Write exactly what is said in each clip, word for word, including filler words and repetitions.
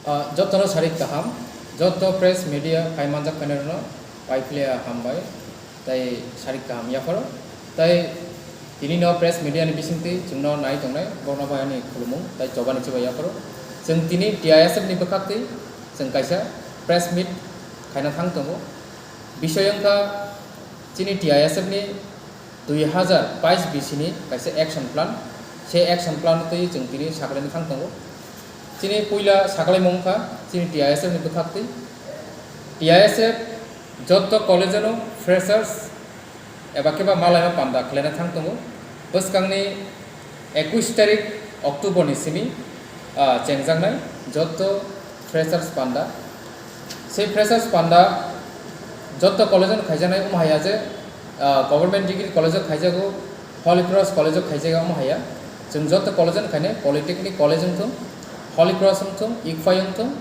Ah, jotono sarik kaham, joto press media phai manjak khainai rokno paiphle hambai, tei sarik kaham yapharo, tei tini no press media ni bisingtwi chwngno nai tongnai borokno bai ani khulumung tei chobani chubai yapharo. Chwng tini T I S F ni bwkhaktwi chwng kaisa press meet khaina thang tongo. Bisoi wngkha chini T I S F ni dui hazar bais bisini kaisa action plan, se action plan twi chwng tini sakhlaina thang tongo. Chini puila sakhlaimung wngkha chini T I S F ni bwkhaktwi. T I S F joto college-o no freshers eba khe ba malaino panda khlaina thang tongo. Bwskangni ekush tarik October ni simi, ah, chengjaknai joto freshers panda. Sei freshers panda joto college-o khaijaknai, omo haiya je, ah, government degree college-o khaijago, Holy Cross college-o khaijago, omo haiya. Chwng joto college-o khainai, Polytechnic College wngthung, Holy Cross wngthung, ICFAI wngthung,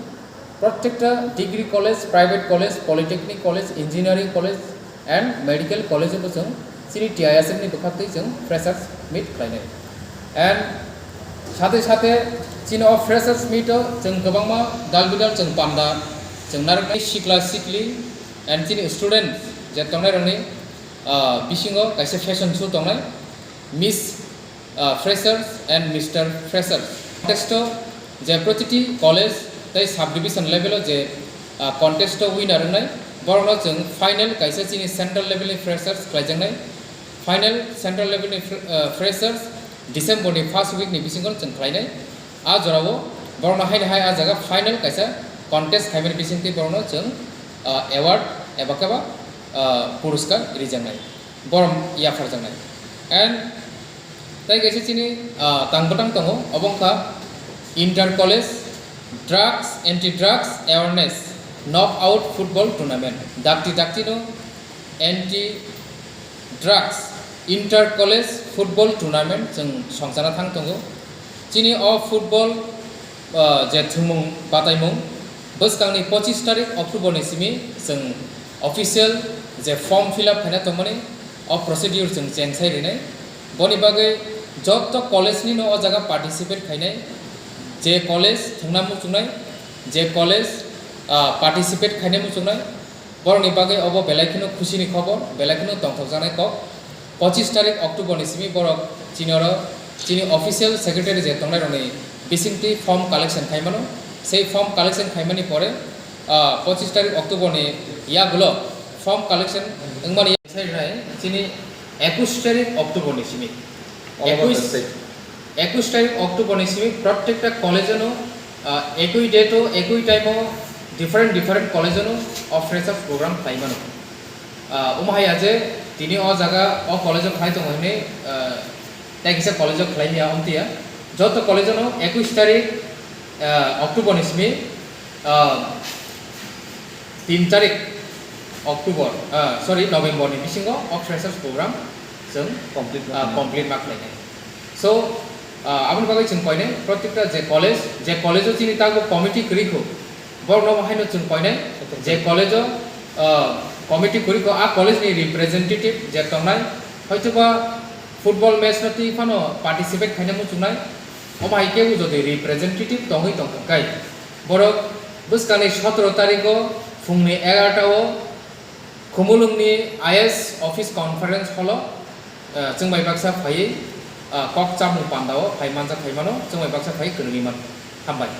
protekta degree college, private college, polytechnic college, engineering college and medical college-o bo chwng chini T I S F ni bwkhaktwi chwng freshers meet khlainai. And sathe sathe chini o freshers meet-o chwng kwbangma dal bidal chwng panda chwng narwknai, sikla sikli and chini student je tongnairokni, ah, bisingo kaisa fashion show tongnai, Miss, ah, Freshers and Mister Freshers. Contest-o je protiti college tei sub division level-o je, ah, contest-o winner wngnai, borokno chwng final kaisa chini central level-ni freshers khlaijaknai. Final central level-ni fre-, ah, freshers December-ni first week-ni bisingo chwng khlainai. A jorao borokno haino hai a jaga final kaisa contest khaimani bisingtwi borokno chwng, ah, award eba khe ba, ah, puruskar rijaknai, borom yapharjaknai. And tei kaisa chini, ah, tang bwtang tongo, obo wngkha Inter College Drugs, Anti Drugs Awareness Knockout Football Tournament. Dakti dakti no Anti Drugs Inter College Football Tournament chwng songchana thang tongo. Chini o football, ah, je thwngmung bataimung bwskangni pochis tarik October ni simi chwng official je form fill up khaina tongmani o procedure chwng chengsai rinai. Boni bagwi joto college ni no o jaga participate khainai, je college thwngna muchungnai, je college, ah, participate khaina muchungnai, borokni bagwi obo belai kheno khusini khobor, belai kheno tongthokjaknai kok. Pochis tarik October ni simi borok chini oro chini official secretary je tongnairokni bisingtwi form collection khaimano. Sei form collection khaimani pore, ah, pochis tarik October ni yagulo form collection wngmani sai rinai chini ekush tarik October ni simi. All over the Ekush state. Ekush tarik October ni simi protekta college-o no, ah, ekoi date-o, ekoi time-o different different college-o no o freshers program khlaimano. Ah, omo hai ya je tini o jaga o college-o khlai tongo hinwi, ah, tei kisa college-o khlai maya omtiya. Joto college-o no ekush tarik, ah, October ni simi, ah, tin tarik October, ah, sorry, November ni bisingo o freshers program chwng, complete ah, ma khlainai. Complete ma khlainai. So, ah, aboni bagwi chwng koinai protekta je college, je college-o chini tabuk committee kwrwi kho, borokno haino chwng koinai je college-o, ah, committee kwrwi kho, a college-ni representative je tongnai, hoitoba football match-no twi phano participate khaina muchungnai, omo hai kebo jodi representative tongwi tongkha khe, borok bwskangni sotoro tarikgo phungni egarota-o Khumulwngni I S office conference hall-o, eh, chwng bai baksa phaiwi, ah, kok chamung panda-o phai manjak phai mano, chwng bai baksa phaiwi kwrwngwi mano. Hambai.